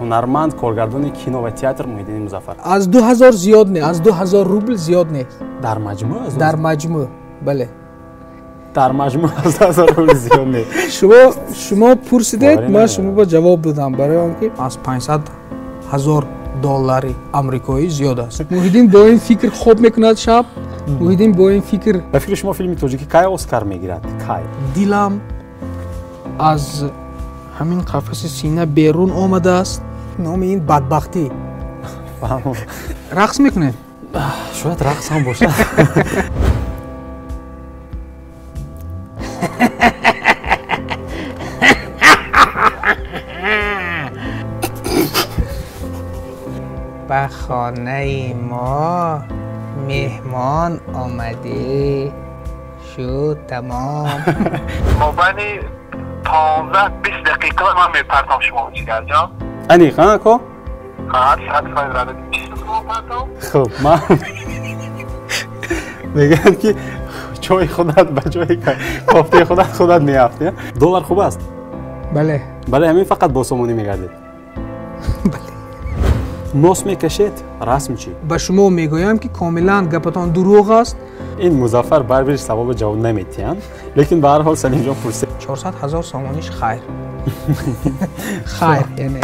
Ҳунарманд, коргардони кино ва театр Муҳиддини Музаффар. Аз 2000 зиёд не, аз 2000 рубл зиёд нест. Дар маҷмӯъ? Дар маҷмӯъ, бале. Дар маҷмӯъ аз 2000 рубл зиёд не. Шумо пурсидед, ман шумо ба ҷавоб додам, барои он ки аз 500 ҳазор доллари амрикоӣ зиёд аст. Муҳиддин бо ин фикр хоб мекунад шаб. Муҳиддин бо ин фикр. Ба фикри шумо филми тоҷикӣ кай Оскар мегирад? Кай? Дилам аз ҳамин қафаси сина берун омадааст. Номи ин бадбахтӣ. Рақс мекунем? Шояд рақс ҳам бошад. Ба хонаи мо меҳмон омадӣ шуд тамом. Мобайни 15-20 дақиқа ман мепартам шумо ҷигарҷон. Аниқ, ҳа ко? Ҳа, 100% рада. Хуб, ман мегӯям ки ҷои худат ба ҷои кофтаи худат худат меафтӣ. Доллар хуб аст? Бале. Бале, ҳамин фақат бо сомонӣ мегардед? Бале. Нос мекашед, расм чӣ? Ба шумо мегӯям ки комилан гапатон дурӯғ аст. Ин Музаффар барбир саволро ҷавоб наметиҳанд, лекин ба ҳар ҳол Салимҷон пурсид. 400 ҳазор сомониш хайр. Хайр, яъне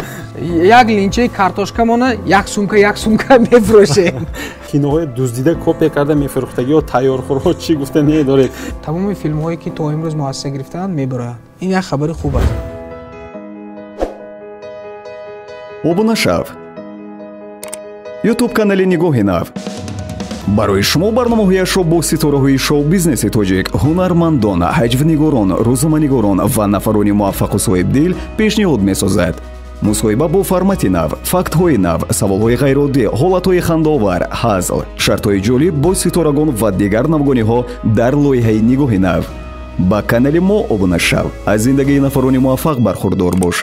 як линчаи картошкамона як сумка мефурӯшем. Киноҳои дуздида копия карда мефурӯхтагиҳо, тайёрхӯрҳо чӣ гуфта недоред? Тамоми филмҳое ки то имрӯз муассиса гирифтаанд мебароянд. Ин як хабари хуб аст. Обуна шав. Ютуб канали Нигоҳи нав. Барои шумо барномаҳояшро бо ситораҳои шоу-бизнеси тоҷик, ҳунармандон, ҳаҷвнигорон, рӯзноманигорон ва нафарони муваффақу соҳибдил пешниҳод месозад. Мусоҳиба бо формати нав, фактҳои нав, саволҳои ғайроддӣ, ҳолатҳои хандаовар, ҳазл, шартҳои ҷолиб бо ситорагон ва дигар навгониҳо дар лоиҳаи Нигоҳи нав. Ба канали мо обуна шав, аз зиндагии нафарони муваффақ бархурдор бош.